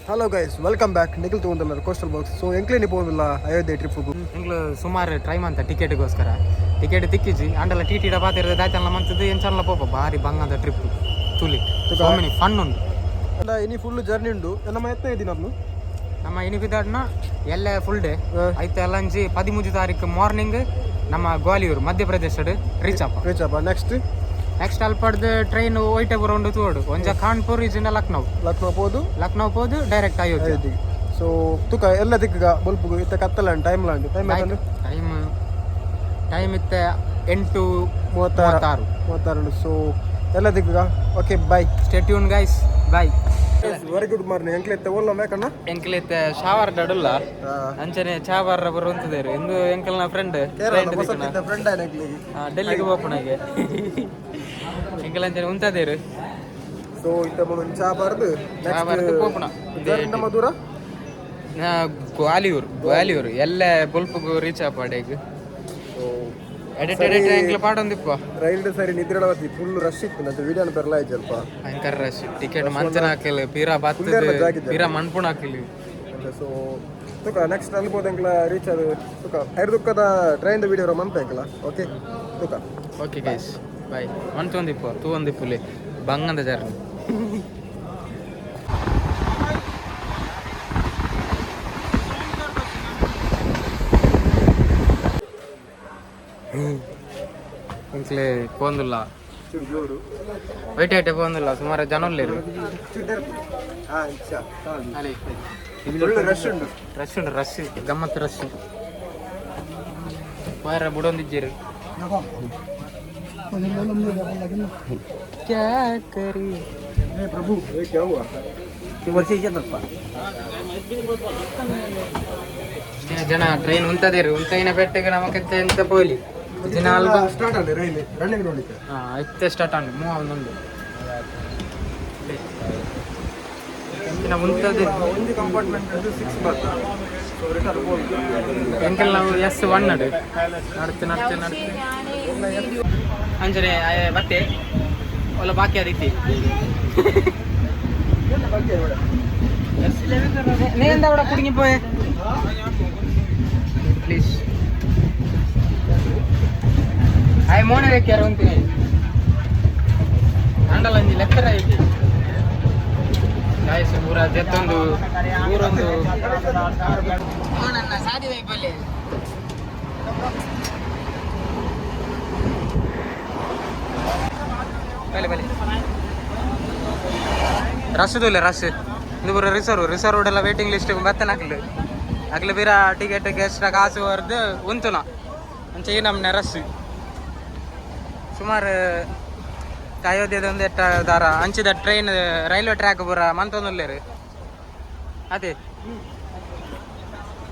Hello guys, welcome back. Nikhil ತಗೊಂಡಲ್ಲ coastal box. So ಎಂಕ್ಲೇನಿ ಪೋಂದಿಲ್ಲ ಅಯೋಧ್ಯೆ ಟ್ರಿಪ್. ಎಂಕ್ಲು ಸುಮಾರು ಟ್ರೈ ಮಂತ ಟಿಕೆಟ್ಗೋಸ್ಕರ, ಟಿಕೆಟ್ ತಿಕ್ಕಿಜಿ. ಅಂಡಲ ಟಿ ಟಿ ಪಾತಿರದ ದಾಯ್ತಲ್ಲ ಮಂತದ್ದು ಎಂಚಲ್ಲ ಪೋಪ. ಭಾರಿ ಬಂಗದ ಟ್ರಿಪ್ ತುಲಿ, ಸೋ ಮೆನಿ ಫನ್ ಉಂಡು. ಅಲ್ಲ, ಇನಿ ಫುಲ್ ಜರ್ನಿ ಉಂಡು. ನಮ್ಮ ಎತ್ತ ದಿನ ಅಪ್ಲು? ನಮ್ಮ ಇನಿಪಿದಾಡ್ನ ಎಲ್ಲ ಫುಲ್ ಡೇ ಐತೆ. ಲಂಚಿ 13 ತಾರೀಕು ಮಾರ್ನಿಂಗ್ ನಮ್ಮ ಗ್ವಾಲಿಯೂರ್, ಮಧ್ಯಪ್ರದೇಶಡ್ ರೀಚ್ ಅಪ್ಪ. ರೀಚ್ ಅಪ್ಪ. ನೆಕ್ಸ್ಟ್? ನೆಕ್ಸ್ಟ್ ಅಲ್ಪಡ್ದು ಟ್ರೈನ್ ಒಯ್ಟೆ ಬರೋಂಡು ತೋಡು ಒಂಜ ಕಾನ್ಪುರ್ ಇಜಿನ ಲಕ್ನೋ. ಲಕ್ನೋ ಪೋದು? ಲಕ್ನೋ ಪೋದು ಡೈರೆಕ್ಟ್ ಅಯೋಧ್ಯೆ. ಅಯೋಧ್ಯೆಗೆ. ಸೊ ತುಕ ಎಲ್ಲ ದಿಕ್ಕಗ ಬೊಲ್ಪುಗು. ಇತ್ತ ಕತ್ತಲ ಟೈಮ್ ಲಾಂಡ್ ಟೈಮ್? ಟೈಮ್ ಟೈಮ್ ಇತ್ತ 8 36. 36. 36. ಸೊ ಎಲ್ಲ ದಿಕ್ಕಗ. Okay, bye. Stay tune guys, bye. Very good morning. ಎಂಕ್ಲೆ ಓಲ್ಲ ಮೇಕಣ್ಣ? ಎಂಕ್ಲಿತ್ತ ಶಾವರ್ ಡಡುಲ್ಲ ಅಂಚನೆ ಚಾವರ್ ಬರುವಂತದೇರು ಇಂದು ಎಂಕಲ್ನ ಫ್ರೆಂಡ್. ಫ್ರೆಂಡ್ ಎಂಕ್ಲಿಗೆ. ಡೆಲ್ಲಿಗೆ ಹೋಪಣಗೆ ಎಂಕಲ್ ಅಂಚನೆ ಉಂತದೇರು. ಸೊ ಇತ್ತ ಮುನು ಚಾ ಬಾರ್ದು. ಚಾ ಬಾರ್ದು ಪೋಪುಣ. ನಮ್ಮ ದೂರ? ಗ್ವಾಲಿಯೂರ್, ಗ್ವಾಲಿಯೂರ್ ಎಲ್ಲ ಬೊಲ್ಪುಗು ರೀಚ್ ಆಪಾಡೆಗ್. ಸೊ ಎಡಿಟ್ ಎಡಿಟ್ ಎಂಕ್ಲ ಪಾಡೊಂದಿಪ್ಪ. ರೈಲ್ ಸರಿ ನಿದ್ರೆ ಫುಲ್ ರಶ್ ಇತ್ತು. ನಂತರ ವಿಡಿಯೋನ ಬರಲ್ಲ ಅಲ್ಪ. ಭಯಂಕರ ರಶ್. ಟಿಕೆಟ್ ಮಂಚನ ಹಾಕಲಿ ಪೀರಾ ಬತ್ತದ. ಜಾಗಿದ್ದೆ. ಪೀರಾ ಮನ್ಪುಣ ಹಾಕಲಿ. ಸೊ ತುಕ ನೆಕ್ಸ್ಟ್ ಅಲ್ಬೋದು ಎಂಕ್ಲ ರೀಚ್ ಅದು. ತುಕ ಐರ್ದುಕ್ಕದ ಟ್ರೈನ್ ವಿಡಿಯೋ ಮಂತ ಎಂಕ್ಲ. ಓಕೆ ತುಕ. Okay guys, bye. ಮಂತೊಂದಿಪ್ಪ ತೂ ಒಂದಿಪ್ಪುಲೆ ಬಂಗಂದ ಜರ್ನಿ. ಎಂಕ್ಲೆ ಪೋಂದುಲ್ಲ, ವೈಟ್ ಐಟೆ ಪೋಂದುಲ್ಲ. ಸುಮಾರು ಜನ ಉಲ್ಲೇರು. ಅಲೆ. ಫುಲ್ ರಶ್ ಉಂಟು. ರಶ್ ಉಂಟು, ರಶ್ ಗಮ್ಮತ್ತು ರಶ್. ಪೋಯರ ಬುಡೊಂದಿಜ್ಜೇರು. ಕ್ಯಾ ಕರಿ? ಪ್ರಭು, ಏ ಕ್ಯಾ ಹುವಾ? ಜನ ಟ್ರೈನ್ ಉಂತದೇರು ಉಂತೈನ ಪೆಟ್ಟೆಗೆ ನಮಕ್ ಎಂತ ಪೋಲಿ ದಿನ ಅಲ್ಪ. ಸ್ಟಾರ್ಟ್ ಆಂಡ್ ರೈಲ್ ರನ್ನಿಂಗ್ ನೋಡ್ಲಿಕ್ಕೆ. ಹಾ, ಇತ್ತೆ ಸ್ಟಾರ್ಟ್ ಆಂಡ್ ಮೂವ್ ಆವೊಂದುಂಡು. ಇಂಚಿನ ಉಂತದೆ. ಒಂದು ಕಂಪಾರ್ಟ್ಮೆಂಟ್ ಸಿಕ್ಸ್ ಬರ್ತ. ಸೊ ರಿಟರ್ನ್ ಹೋಗಿ. ಎಂಕಲ್ ನಾವು ಎಸ್ ಒನ್ ನಡು ನಡ್ತು ನಡ್ತು ನಡ್ತು ಅಂಚನೆ ಬತ್ತೆ ಒಲ್ಲ ಬಾಕಿ ಆದಿತ್ತಿ. ನೀ ಎಂದ അവിടെ കുടുങ്ങിപ്പോയെ? ಪ್ಲೀಸ್ ಆಯ್ ಮೋನೆ ರೆಕ್ಕಿಯಾರ ಉಂತೀನಿ ಅಂಡಲ ಒಂಜಿ ಲೆಕ್ಕರ ಐತಿ ಗಾಯ್ಸ್. ಪೂರ ದೆತ್ತೊಂದು ಊರೊಂದು ನನ್ನ ಸಾದಿ ಬಲ್ಲಿ ಬಲೆ ಬಲೆ ರಶ್ ಇಲ್ಲ ರಶ್. ಇದು ಪೂರ ರಿಸರ್ವ್ ರಿಸರ್ವ್ ಎಲ್ಲ. ವೇಟಿಂಗ್ ಲಿಸ್ಟ್ ಬತ್ತನ ಹಾಕ್ಲು ಅಕ್ಲು ಬೀರ ಟಿಕೆಟ್ ಎಕ್ಸ್ಟ್ರಾ ಕಾಸು ಹೊರ್ದು ಉಂತುನ. ಅಂಚೆ ಈ ನಮ್ನೆ ರಶ್. ಸುಮಾರು ಅಯೋಧ್ಯದ ಒಂದು ಎಟ್ಟ ದಾರ ಅಂಚಿದ ಟ್ರೈನ್ ರೈಲ್ವೆ ಟ್ರ್ಯಾಕ್ ಪೂರ ಮಂತೊಂದುಲ್ಲೇರು. ಅದೇ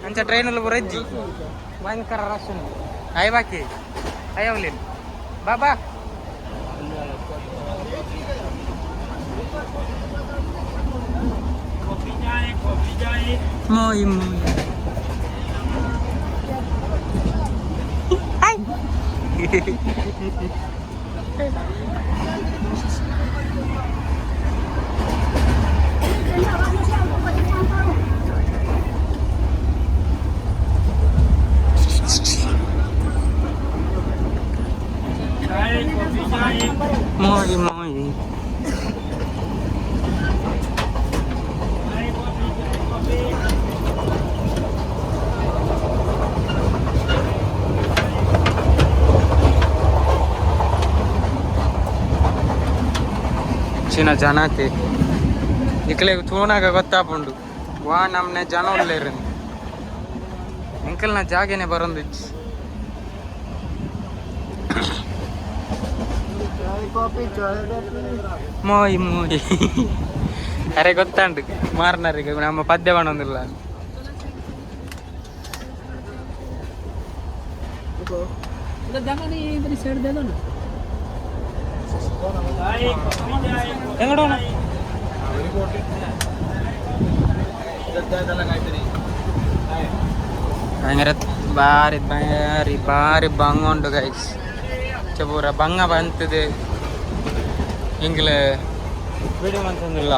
ಅಂಚ ಟ್ರೈನ್ ಪೂರ ಇಜ್ಜಿ. ಭಯಂಕರ ರಶ್ ಉಂಟು. ಆಯ್ ಬಾಕಿ ಅಯ್ಯವಲಿನ್ ಬಾ ಬಾ. ಮೋಯ್ ಮೋಯ್. ಹಾಯ್. ಮೋಯ್ ಮೋಯ್. ಚಿನ್ನ ಜನತೆ ನಿಕ್ಲೆ ತೂನಾಗ ಗೊತ್ತಾಪುಂಡು ವಾ ನಮ್ನೆ ಜನ ಉಲ್ಲೇರು. ಎಂಕಲ್ನ ಜಾಗೆನೆ ಬರೊಂದಿಜ್ಜಿ. ಮೋಯ್ ಮೋಯ್. ಅರೆ ಗೊತ್ತಾಂಡು ಮಾರ್ನರಿಗೆ ನಮ್ಮ ಪದ್ಯ ಬಣ್ಣೊಂದಿಲ್ಲ. എങ്ങോട്ട്? ഭയങ്കര ಭಾರಿ ಭಾರಿ ಭಾರಿ ಬಂಗ ಉಂಡು ಗೈಸ್. ಪೂರ ಬಂಗ ಬಂತದೆ. ಎಂಕ್ಲೆ ವಿಡಿಯೋ ಮಂತೊಂದುಲ್ಲ.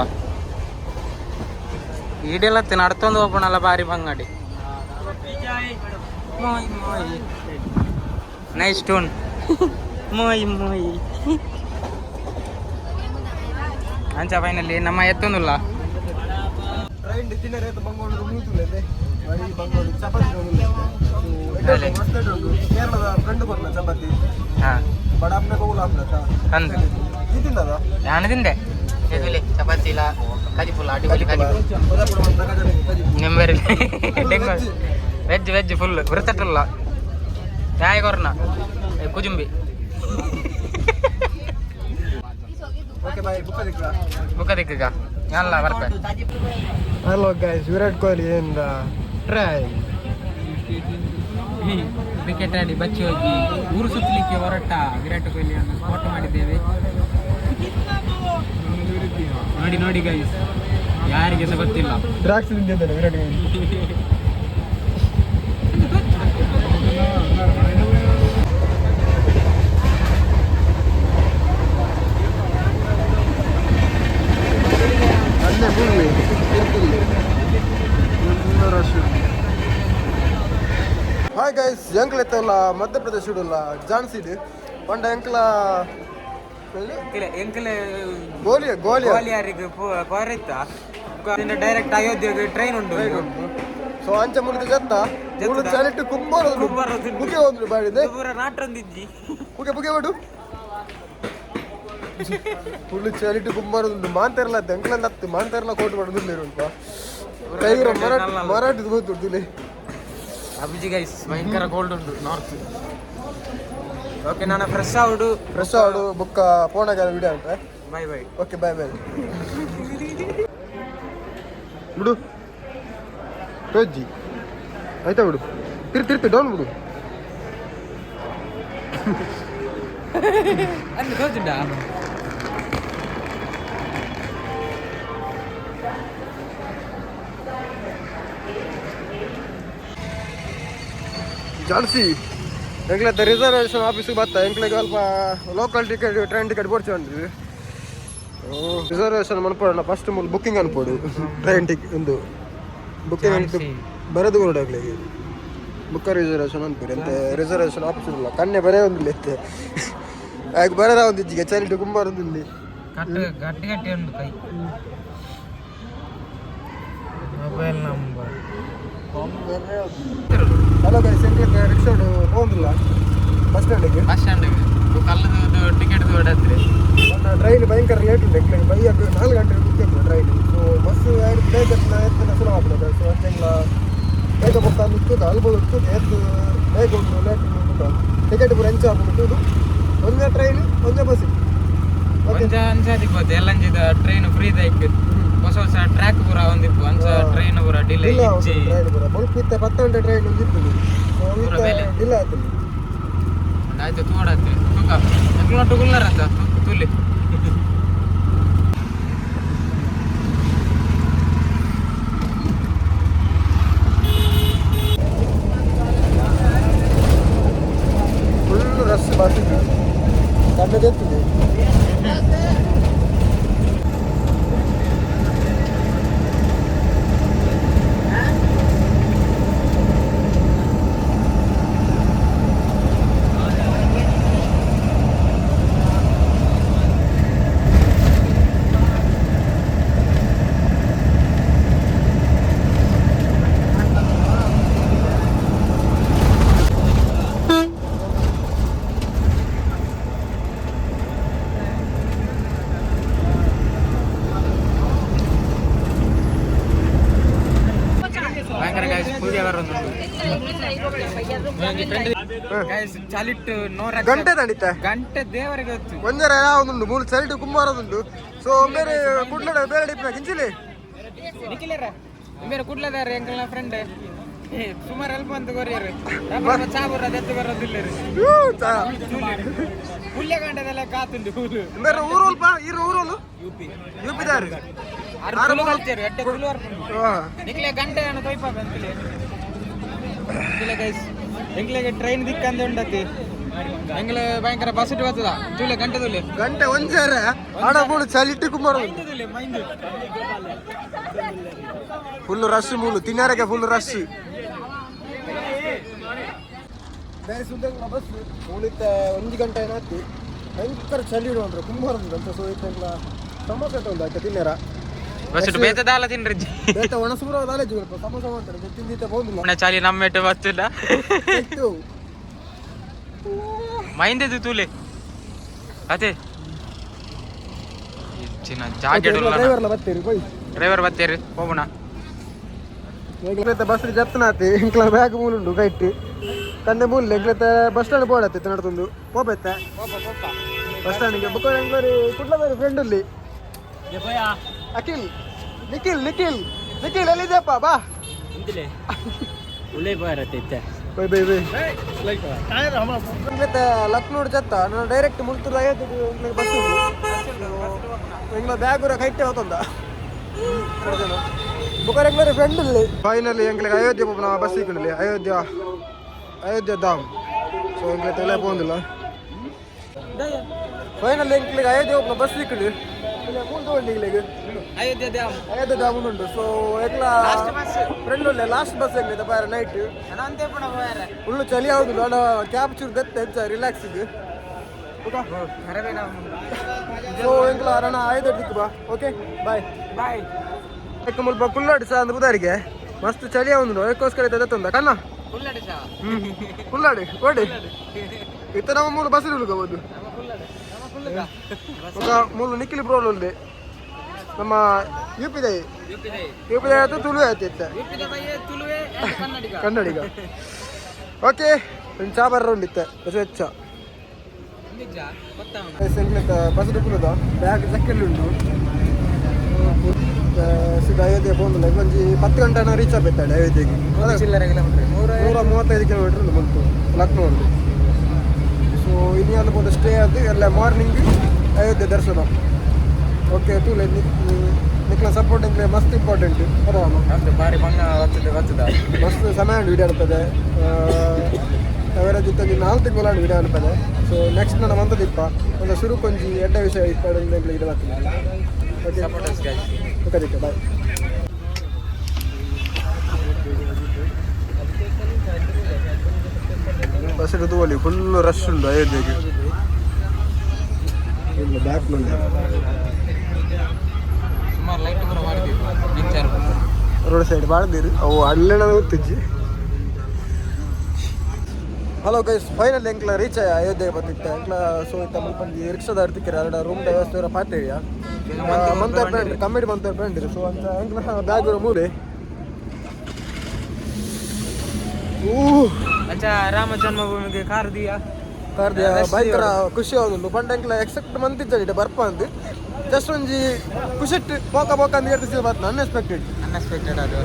ಈಡೆಲ್ಲ ನಡ್ತೊಂದು ಹೋಗೋಣಲ್ಲ ಬಾರಿ ಬಂಗಡಿ. ಮೋಯ್ ಮೋಯ್ ನೈಸ್ ಟೂನ್. ಮೋಯ್ ಮೋಯ್ ಅಂಚ ಫೈನಲಿ ನಮ್ಮ ಎತ್ತೊಂದುಲ್ಲ. ಟ್ರೈನ್ ತಿನ್ನರೆ ಬಂಗೋಡು ಮುಗಿತುಲ್ಲದೆ ಬರೀ ಬಂಗೋಡು ಚಪಾತಿ. ಅಲೆ. ಮಸ್ತ್ ಉಂಟು. ಕೇರಳದ ಫ್ರೆಂಡ್ ಕೊರ್ನ ಚಪಾತಿ. ಹಾಂ. ಬಡ ಅಪ್ನೆ ಕೋಲ ಅಪ್ನ. ಅಂದು. ಈ ತಿನ್ನದ? ನಾನು ತಿಂದೆ. ಎದುಲೆ ಚಪಾತಿ ಇಲ್ಲ, ಕಜಿಪುಲ್ಲ ಅಡಿಪುಲಿ ಕಜಿಪು ನಿಂಬರಿ ವೆಜ್ ವೆಜ್ ಫುಲ್ ವೃತ್ತಟ್ಟಲ್ಲ ಚಾಯ್ ಕೊರ್ನ ಕುಜುಂಬಿ. ಓಕೆ ಬಾಯ್, ಬುಕ್ ದಿಕ್ಕ. ಬುಕ್ಕ ದಿಕ್ಕ ಅಲ್ಲ ಬರ್ಪೆ. Hello guys, Virat Kohli in the train. Cricket ಆಡಿ ಬಚ್ಚಿ ಹೋಗಿ ಊರು ಸುತ್ತಲಿಕ್ಕೆ ಹೊರಟ ವಿರಾಟ್ ಕೊಹ್ಲಿಯನ್ನು ಸ್ಪಾಟ್ ಮಾಡಿದ್ದೇವೆ. ನೋಡಿ ನೋಡಿ ಗೈಸ್, ಯಾರಿಗೆ ಸಹ ಗೊತ್ತಿಲ್ಲ. ದ್ರಾಕ್ಷಿ ತಿಂದಿದ್ದಾನೆ ವಿರಾಟ್ ಕೊಹ್ಲಿ. ಅಲ್ಲೇ ಮೂವಿ. ಹಾಯ್ ಗೈಸ್, ಎಂಕ್ಲೆತ್ತಲ್ಲ ಮಧ್ಯಪ್ರದೇಶ ಇಡಲ್ಲ ಝಾನ್ಸಿಡ್ ಪಂಡ ಎಂಕ್ಲ. ಎಂಕಲೆ. ಗೋಲಿಯ ಗೋಲಿಯ. ಗೋಲಿಯಾರಿಗೆ ಪೋರಿತ್ತ ಡೈರೆಕ್ಟ್ ಅಯೋಧ್ಯೆಗೆ ಟ್ರೈನ್ ಉಂಟು. ಸೊ ಅಂಚ ಮುಗಿದ ಜತ್ತ ಮುಳು ಚಲಿಟ್ಟು ಕುಂಬಾರ. ಕುಂಬಾರ. ಬುಗೆ ಒಂದು ಬಾಡಿದೆ. ಪೂರ ನಾಟ್ರೊಂದಿಜ್ಜಿ. ಪುಗೆ ಪುಗೆ ಬಿಡು. ಫುಲ್ ಚಲಿಟ್ಟು ಕುಂಬಾರದುಂಡು. ಮಾಂತೆರ್ಲ ದೆಂಕ್ಲಂದ ಹತ್ತು ಮಾಂತೆರ್ಲ ಕೋಟ್ ಮಾಡೋದಿಲ್ಲ ಉಂಟ. ಕೈರ ಮರಾಠ ಮರಾಠಿದು ಗೊತ್ತುಂಟು. ಅಭಿಜಿ ಗೈಸ್, ಭಯಂಕರ ಕೋಲ್ಡ್ ಉಂಟು ನಾರ್ತ್. ಓಕೆ, ನಾನು ಫ್ರೆಶ್ ಆವುಡು. ಫ್ರೆಶ್ ಆಡು ಬುಕ್ಕ ಪೋಣಗ ವಿಡಿಯೋ ಅಂತ. Bye bye. Okay, bye bye. ಬಿಡು ರೋಜಿ, ಆಯ್ತಾ? ಬಿಡು, ತಿರು ತಿರ್ತಿ ಡೌನ್ ಬಿಡು. ಅಲ್ಲಿ ತೋಜುಂಡ. ಝಾನ್ಸಿ ಎಂಕ್ಲೆ ರಿಸರ್ವೇಷನ್ ಆಫೀಸಿಗೆ ಬತ್ತ. ಎಂಕ್ಲೆಗೆ ಅಲ್ಪ ಲೋಕಲ್ ಟಿಕೆಟ್, ಟ್ರೈನ್ ಟಿಕೆಟ್ ಬೋಡ್ಚಿ ಅಂದ್ರಿ. ರಿಸರ್ವೇಷನ್ ಮನ್ಪೋಣ, ಫಸ್ಟ್ ಮೂಲ ಬುಕ್ಕಿಂಗ್ ಅನ್ಪೋಡು. ಟ್ರೈನ್ ಟಿಕೆಟ್ ಒಂದು ಬುಕ್ಕಿಂಗ್ ಅಂತ ಝಾನ್ಸಿ. ಬರೋದು ಕೂಡ ಎಂಕ್ಲೆಗೆ ಬುಕ್ಕ ರಿಸರ್ವೇಷನ್ ಅನ್ಪೋಡು ಎಂತ ರಿಸರ್ವೇಷನ್ ಆಫೀಸ್ ಇಲ್ಲ. ಕಣ್ಣೆ ಬರೇ ಒಂದಿಲ್ಲ ಎತ್ತೆ ಆಗ ಬರದ ಒಂದು ಇಜ್ಜಿಗೆ ಚಲಿಟು ಕುಂಬಾರದಿಲ್ಲ. ಕಟ್ಟು ಗಟ್ಟಿ ಗಟ್ಟಿ ಉಂಟು ಕೈ. Mobile number. ಹಲೋ ಗೈಸ್, ಎಂಕ್ಲೆಗೆ ರಿಕ್ಷಾಡು ಹೋಗಿಲ್ಲ ಬಸ್ ಸ್ಟ್ಯಾಂಡಿಗೆ. ಬಸ್ ಸ್ಟ್ಯಾಂಡ್ ಕಲ್ಲದು ಟಿಕೆಟ್ ಹೊಡತ್ರಿ. ಟ್ರೈನ್ ಭಯಂಕರ ಲೇಟ್ ಉಂಟು. ಎಂಕ್ಲೆಗೆ ಬೈಯಕ್ 4 ಗಂಟೆ ಬುಕ್ ಇತ್ತು ಟ್ರೈನ್. ಸೊ ಬಸ್ ಬೇಗ ಎತ್ತಿನ ಸುಲಭ ಆಗ್ತದೆ. ಸೊ ಅಂಚೆಲ್ಲ ಬೇಗ ಬುಕ್ ಅಂದು ಅಲ್ಪ ಉಂಟು, ಎದ್ದು ಬೇಗ ಉಂಟು, ಲೇಟ್ ಉಂಟು. ಟಿಕೆಟ್ ಪೂರ ಎಂಚ ಆಪುಂಡು. ಒಂದೇ ಟ್ರೈನ್, ಒಂದೇ ಬಸ್. ಓಕೆ. ಒಂಜ ಅಂಚಾದಿಪ್ಪು ಎಲ್ಲಂಜಿದ ಟ್ರೈನ್ ಫ್ರೀ ದೈಕ್ ಹೊಸ ಹೊಸ ಟ್ರ್ಯಾಕ್ ಪೂರ ಒಂದಿಪ್ಪು. ಅಂಚ ಟ್ರೈನ್ ಪೂರ ಡಿಲೇ ಇಲ್ಲ. ಇಜ್ಜಿ. ಟ್ರೈನ್ ಪೂರ ಬೊಲ್ಪು ಇತ್ತೆ 10 ಗಂಟೆ ಟ್ರೈನ್ ಒಂದಿತ್ತು. ಸೊ ಪೂರ ಬೇಲೆ. ಡಿಲೇ ಆಯ್ತು. ಆಯ್ತು, ತೂಡತ್ರಿ ತೂಕ ಎಂಕ್ಲೊಟ್ಟು ಗುಲ್ಲರಂತ ತುಲಿ. Full rush bus. ಕಣ್ಣು ಎತ್ತಿದೆ. ಭಯಂಕರ ಗೈಸ್, ಪೂಜೆ ಬರೋದುಂಟು ಗೈಸ್. ಚಲಿಟ್ಟು ನೋರ. ಗಂಟೆ ನಡೀತ. ಗಂಟೆ ದೇವರಿಗೆ ಗೊತ್ತು. ಒಂಜರ ಒಂದುಂಡು ಮೂಲು ಚಲಿಟು ಕುಂಬಾರದುಂಡು. ಸೊ ಬೇರೆ ಕುಡ್ಲಡ ಬೇರೆ ಡಿಪ್ನ ಕಿಂಚಿಲಿ. ನಿಖಿಲರ ಬೇರೆ ಕುಡ್ಲದಾರ ಎಂಕಲ್ನ ಫ್ರೆಂಡ್ ಸುಮಾರು ಹೆಲ್ಪ್ ಅಂತ ಕೊರಿಯರು. ಚಾ ಬರೋದು ಎತ್ತು ಬರೋದಿಲ್ಲ. ಪುಲ್ಯ ಗಂಟೆದೆಲ್ಲ ಕಾತುಂಡು ಊರು. ಬೇರೆ ಊರೋಲ್ಪ ಇರು ಊರೋಲು. ಯುಪಿ. ಯುಪಿ ದಾರಿ. ಆರು ತುಳು ಕಲ್ತೇರು, ಎಡ್ಡೆ ತುಳು ಬರ್ಪುಂಡು. ನಿಕ್ಲೆ ಗಂಟೆ ಅನ್ನ ತೊಯ್ಪ ಬಂತಿಲೆ. ನಿಕ್ಲೆ ಗೈಸ್, ಎಂಕ್ಲೆಗೆ ಟ್ರೈನ್ ದಿಕ್ಕಂದೆ ಉಂಡತಿ. ಎಂಗ್ಲ ಭಯಂಕರ ಬಸ್ ಇಟ್ಟು ಬರ್ತದ ತೂಲೆ ಗಂಟೆ ತೂಲೆ. ಗಂಟೆ ಒಂಜಾರ ಆಡ ಮೂಳು ಚಲಿಟ್ಟು ಕುಮಾರ. ಫುಲ್ ರಶ್ ಮೂಲು, ತಿನ್ನರಕ್ಕೆ ಫುಲ್ ರಶ್. ಬೇರೆ ಸುದ್ದ ಬಸ್ ಮೂಲಿತ್ತ ಒಂದು ಗಂಟೆ ಏನಾಯ್ತು. ಭಯಂಕರ ಚಳಿ ಇಡುವಂದ್ರೆ ಕುಂಬಾರ ಅಂತ. ಸೊ ಇತ್ತಂಗ್ಲ ಸಮೋಸ ಉಂಟು ಆಯ್ತಾ ತಿನ್ನರ. ಬಸ್ ಇಟ್ಟು ಬೇತ ದಾಲ ತಿನ್ರಿ. ಬೇತ ಒಣಸೂರ ದಾಲೇಜ್ ಸಮೋಸ ಮಾಡ್ತಾರೆ, ತಿಂದಿತ್ತ ಹೋಗಿಲ್ಲ. ಚಾಲಿ ನಮ್ಮ ಬತ್ತಿಲ್ಲ. ಮೈಂದದು ತೂಲೆ ಅದೇ ಚಿನ್ನ ಜಾಕೆಟ್. ಡ್ರೈವರ್ಲ ಬರ್ತೀರಿ ಬೈ. ಡ್ರೈವರ್ ಬತ್ತೀರಿ, ಹೋಗೋಣ. ಎಂಕ್ಲೈತ ಬಸ್ ಜಪ್ತನಾತಿ, ಎಂಕ್ಲ ಬ್ಯಾಗ್ ಮೂಲುಂಡು ಕೈಟ್ ಕಂದೆ ಮೂಲ. ಎಂಕ್ಲೈತ ಬಸ್ ಸ್ಟ್ಯಾಂಡ್ ಬೋರ್ಡ್ ಆತಿತ್ತು ನಡ್ತೊಂದು ಪೋಪೆತ್ತ ಬಸ್ ಸ್ಟ್ಯಾಂಡ್ಗೆ. ಬುಕ್ಕ ಎಂಕ್ಲರಿ ಕುಡ್ಲದಾರಿ ಫ್ರೆಂಡ್ ಅಲ್ಲಿ ಅಖಿಲ್, ನಿಖಿಲ್, ನಿಖಿಲ್, ನಿಖಿಲ್ ಎಲ್ಲಿದ್ಯಪ್ಪ? ಬಾ. Bye bye bye. ಎಂಕ್ಲೈತ ಲಕ್ನೋಡ್ ಜತ್ತ ನಾನು ಡೈರೆಕ್ಟ್ ಮುಲ್ತೂರು 50 ಬಸ್ ಉಂಟು. ಎಂಕ್ಲ ಬ್ಯಾಗ್ ಕೈಟೆ ಹೋತಂದ ಬುಕ್ಕ ಎಂಕ್ಲರಿ ಫ್ರೆಂಡ್ ಇಲ್ಲಿ. ಫೈನಲಿ ಎಂಕ್ಲಿಗೆ ಅಯೋಧ್ಯೆ ಪೋಪುನ ಬಸ್ ಸಿಕ್ಕುಂಡಲಿ, ಅಯೋಧ್ಯ, ಅಯೋಧ್ಯ ಧಾಮ್. ಸೊ ಎಂಕ್ಲೆ ತಲೆ ಪೋಂದಿಲ್ಲ. ಫೈನಲ್ ಎಂಕ್ಲಿಗೆ ಅಯೋಧ್ಯೆ ಪೋಪುನ ಬಸ್ ಸಿಕ್ಕುಂಡು. ಮೂರು ತಗೊಂಡು ಎಂಕ್ಲಿಗೆ ಅಯೋಧ್ಯೆ ಧಾಮ್. ಅಯೋಧ್ಯೆ ಧಾಮ್ ಉಂಟು. ಸೊ ಎಂಕ್ಲ ಫ್ರೆಂಡ್ ಉಳ್ಳೆ, ಲಾಸ್ಟ್ ಬಸ್ ಎಂಕ್ಲೆ ಬಾರ ನೈಟ್. ಫುಲ್ಲು ಚಳಿ ಆಗುದಿಲ್ಲ ಅಣ್ಣ, ಕ್ಯಾಬ್ ಚೂರು ದತ್ತೆ ಹೆಚ್ಚ ರಿಲ್ಯಾಕ್ಸ್ ಇದು. ಸೊ ಎಂಕ್ಲ ಅರಣ ಅಯೋಧ್ಯೆ ದಿಕ್ಕು ಬಾ. Okay, bye. ಬಾಯ್. ಎಕ್ಕ ಮುಲ್ಪ ಕುಲ್ಲಾಡಿ ಸಹ ಅಂದ್ ಬುದಾರಿಗೆ ಮಸ್ತ್ ಚಳಿ ಆവുಂಡು, ಅದಕ್ಕೋಸ್ಕರ ದತ್ತೊಂದ ಕಣ್ಣ. ಕುಲ್ಲಡಿ ಸಹ. ಕುಲ್ಲಾಡಿ ಓಡಿ ಇತ್ತ ನಮ್ಮ ಮೂರು ಬಸ್ ಹೋಗ್ಬೋದು. ఒక ಮೂಲು ನಿಖಿಲ್ ಬ್ರೋ ಉಂಡೆ, ನಮ್ಮ ಯುಪಿದೈ. ಯುಪಿದೈ ಆಯ್ತು, ತುಳು ಆಯ್ತು ಇತ್ತ. ತುಳುವೆ ಕನ್ನಡಿಗ. ಕನ್ನಡಿಗ. ಓಕೆ, ಒಂದು ಚಾ ಬರ್ರ ಉಂಡಿತ್ತ ಹೊಸ ಹೆಚ್ಚ. ನಿಜ ಗೊತ್ತಾ? ಬಸ್ ಕುಲ್ಲದ ಬ್ಯಾಗ್ ಜಕ್ಕೆಲ್ಲಿ ಉಂಟು. ಸೀದಾ ಅಯೋಧ್ಯೆ ಪೋಂದಿಲ್ಲ. ಒಂಜಿ 10 ಗಂಟೆ ರೀಚ್ ಆಗ್ಬೇಕಾಳೆ ಅಯೋಧ್ಯೆಗೆ. ಚಿಲ್ಲರೆ ಕಿಲೋಮೀಟರ್ 100 135 ಕಿಲೋಮೀಟರ್ ಉಂಟು ಬಂತು ಲಕ್ನೋ ಉಂಟು. ಸೊ ಇನ್ನು ಅಲ್ಲಿ ಪೋದ ಸ್ಟೇ ಅದು ಎಲ್ಲ ಮಾರ್ನಿಂಗ್ ಅಯೋಧ್ಯೆ ದರ್ಶನ. ಓಕೆ, ತೂಲೆ ನಿಕ್ಲ ಸಪೋರ್ಟ್ ಎಂಕ್ಲೆ ಮಸ್ತ್ ಇಂಪಾರ್ಟೆಂಟ್ ಅದಾಮ. ಹೌದು, ಬಾರಿ ಬಂಗ ಬರ್ತದೆ ಬರ್ತದ. ಮಸ್ತ್ ಸಮಯ ವಿಡಿಯೋ ಅನ್ಪದೆ, ಅವರ ಜೊತೆ 4 ತಿಂಗಳು ವಿಡಿಯೋ ಅನ್ಪದೆ. ಸೊ ನೆಕ್ಸ್ಟ್ ನನ್ನ ಮಂತದಿಪ್ಪ ಒಂದು ಸುರುಕೊಂಜಿ ಎಡ್ಡ ವಿಷಯ ಇಪ್ಪ ಇದು ಬರ್ತೀನಿ. Okay. Supporters guys. Okay ದಿಕ್ಕ, ಬಾಯ್. ಬಸ್ ತಗೋಲಿ, ಫುಲ್ ರಶ್ ಉಂಟು ಅಯೋಧ್ಯೆಗೆ. ಇಲ್ಲ ಬ್ಯಾಕ್ ಮುಂದೆ. ಸುಮಾರು ಲೈಟ್ ಕೂಡ ಮಾಡಿದ್ದೀವಿ ನಿಂಚಾರು. ರೋಡ್ ಸೈಡ್ ಬಾಳ್ದಿರು ಅವು ಅಲ್ಲೇನ ಗೊತ್ತಿಜ್ಜಿ. ಹಲೋ ಗೈಸ್, ಫೈನಲ್ ಎಂಕ್ಲ ರೀಚ್ ಅಯೋಧ್ಯೆ ಬಂದಿತ್ತೆ ಎಂಕ್ಲ. ಸೊ ಇತ್ತ ಮುಲ್ಪಂಜಿ ರಿಕ್ಷಾದ ಅರ್ತಿಕ್ಕಿರ ಎರಡ ರೂಮ್ ವ್ಯವಸ್ಥೆ ಪಾತೇರಿಯ ಮಂತರ್ ಫ್ರೆಂಡ್ ಕಮಿಟಿ ಮಂತರ್ ಫ್ರೆಂಡ್. ಸೊ ಅಂತ ಎಂಕ್ಲ ಬ್ಯಾಗ್ ಮೂಲೆ ಊ. ಅಂಚ ರಾಮ ಜನ್ಮಭೂಮಿಗೆ ಕಾರ್ ದಿಯಾ. ಕಾರ್ದಿಯ ಭಯಂಕರ ಖುಷಿ ಆಗುಂಡು ಪಂಡ ಎಂಕ್ಲ ಎಕ್ಸೆಪ್ಟ್ ಮಂತಿಜ್ಜ ಬರ್ಪ ಅಂದ್. ಜಸ್ಟ್ ಒಂಜಿ ಖುಷಿಟ್ ಪೋಕ ಪೋಕ ಅಂದ್ ಹೇಳ್ತಿಸಿ ಬತ್ ಅನ್ಎಕ್ಸ್ಪೆಕ್ಟೆಡ್. ಅನ್ಎಕ್ಸ್ಪೆಕ್ಟೆಡ್ ಅದು.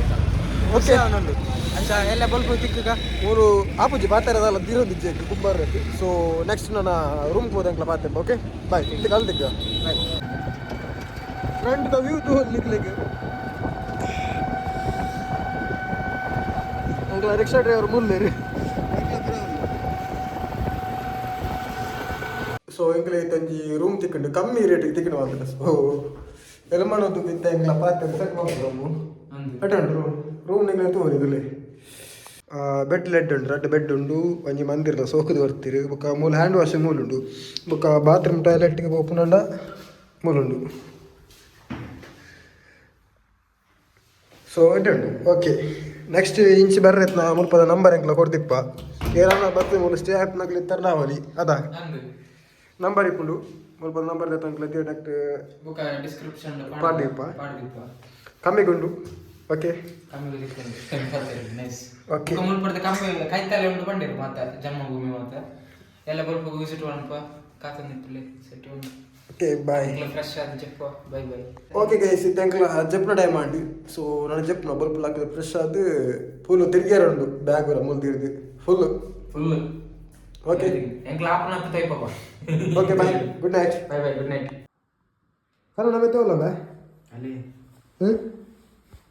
ಓಕೆ. ಉಂಡು ಅಂಚ ಎಲ್ಲ ಬಲ್ಪು ತಿಕ್ಕುಗ. ಮೂರು ಆಪುಜಿ ಪಾತೆರದಲ್ಲ ದಿರೋದಿಜ್ಜೆ ಕುಂಬಾರ. ಸೊ ನೆಕ್ಸ್ಟ್ ನನ್ನ ರೂಮ್ ಹೋದಂಕ್ಲ ಪಾತೆ. Okay, bye. ಇಲ್ಲಿ ಕಲ್ತಿಕ್ಕ ಬಾಯ್. ಫ್ರಂಟ್ the view ತೂ ನಿಕ್ಲಿಗೆ. ಅಂಕ್ಲ ರಿಕ್ಷಾ ಡ್ರೈವರ್ ಮುಲ್ಲೇರು. ಸೊ ಎಂಕ್ಲೆ ಇತ್ತೊಂಜಿ ರೂಮ್ ತಿಕ್ಕುಂಡು, ಕಮ್ಮಿ ರೇಟಿಗೆ ತಿಕ್ಕುಂಡು ಮಾತ್ರ. ಸೊ ಎಲ್ಮನೊಂದು ಇತ್ತ ಎಂಕ್ಲ ಪಾತೆ ಸೆಟ್ ಮಾಡ್ತು ರೂಮು. ಅಟ ಉಂಟು ರೂಮ್. ರೂಮ್ ನಿಂಗ್ಲೆ ತೂವರಿ ಇದುಲೆ ಬೆಡ್ ಲೆಡ್ ಉಂಟು, ರಡ್ಡ್ ಬೆಡ್ ಉಂಡು. ಒಂಜಿ ಮಂದಿರದ ಸೋಕುದು ಬರ್ತೀರಿ. ಬೊಕ್ಕ ಮೂಲು ಹ್ಯಾಂಡ್ ವಾಶ್ ಮೂಲು ಉಂಡು. ಬೊಕ್ಕ ಬಾತ್ರೂಮ್ ಟಾಯ್ಲೆಟ್ಗೆ ಪೋಪುನಂಡ ಮೂಲು ಉಂಡು. ಸೊ ಎಡ್ಡೆ ಉಂಟು. ಓಕೆ, ನೆಕ್ಸ್ಟ್ ಇಂಚಿ ಬರ್ರೆತ್ನ ಮುಲ್ಪದ ನಂಬರ್ ಎಂಕ್ಲ ಕೊರ್ದಿಪ್ಪ. ಏರನ್ನ ಬತ್ತು ಮೂಲು ಸ್ಟೇ ಆಪ್ನಗ್ಲಿ ಇತ್ತರ್ನಾವಲಿ ಅದ ನಂಬರ್ ಇಪ್ಪುಂಡು. ಮುಲ್ಪದ ನಂಬರ್ ದತ್ತಂಕ್ಲ ಡಾಕ್ಟರ್ ಬುಕ್ಕ ಡಿಸ್ಕ್ರಿಪ್ಷನ್ ಪಾಡ್ದಿಪ್ಪ. ಪಾಡ್ದಿಪ್ಪ. ಕಮ್ಮಿಗುಂಡು. ಓಕೆ. ಕಮ್ಮಿ ನೈಸ್. ಓಕೆ. ಮುಲ್ಪದ ಕಮ್ಮಿ ಕೈತಲೆ ಉಂಡು ಬಂಡಿರು ಮಾತ ಜನ್ಮಭೂಮಿ ಮಾತ ಎಲ್ಲ ಬಲ್ಪು ವಿಸಿಟ್ ಅನ್ಪ ಕಾತಂದಿಪ್ಪಲೆ ಸೆಟ್ ಉಂಡು. Okay, bye. ಫ್ರೆಶ್ ಆದ ಜಪ್ಪ, ಬೈ ಬೈ. ಓಕೆ ಗೈಸ್, ಇತ್ತೆಂಕ್ಲ ಜಪ್ನ ಟೈಮ್ ಆಂಡ್. ಸೊ ನನ್ನ ಜಪ್ನ ಬಲ್ಪ್ ಲಾಕಿದ ಫ್ರೆಶ್ ಆದ್ ಫುಲ್ ತಿರ್ಗ್ಯಾರ ಉಂಡು. ಬ್ಯಾಗ್ ಬರ ಮುಲ್ ತಿರ್ದು ಫುಲ್. ಫುಲ್. ಓಕೆ. ಎಂಕ್ಲ ಆಪನ ತೈಪಪ್ಪ. Okay, bye, good night. Bye bye, good night. Hello, ನಮಗೆ ತೋಲ್ಲ ಬಾ. ಅಲ್ಲಿ ಹ್ಞೂ.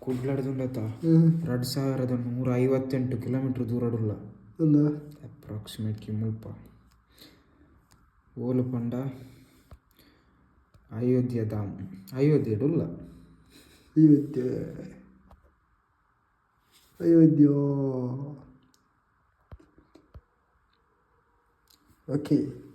ಕುಡ್ಲಡ್ದುಂಡತ. ಹ್ಞೂ. 2158 ಕಿಲೋಮೀಟರ್ ದೂರಡುಲ್ಲ. ಒಂದು ಅಪ್ರಾಕ್ಸಿಮೇಟ್ಲಿ ಮುಲ್ಪ. ಓಲು ಪಂಡ ಅಯೋಧ್ಯೆ ಧಾಮ್ ಅಯೋಧ್ಯೆಡ್ ಉಲ್ಲ. ಅಯೋಧ್ಯೆ, ಅಯೋಧ್ಯ. ಓಕೆ.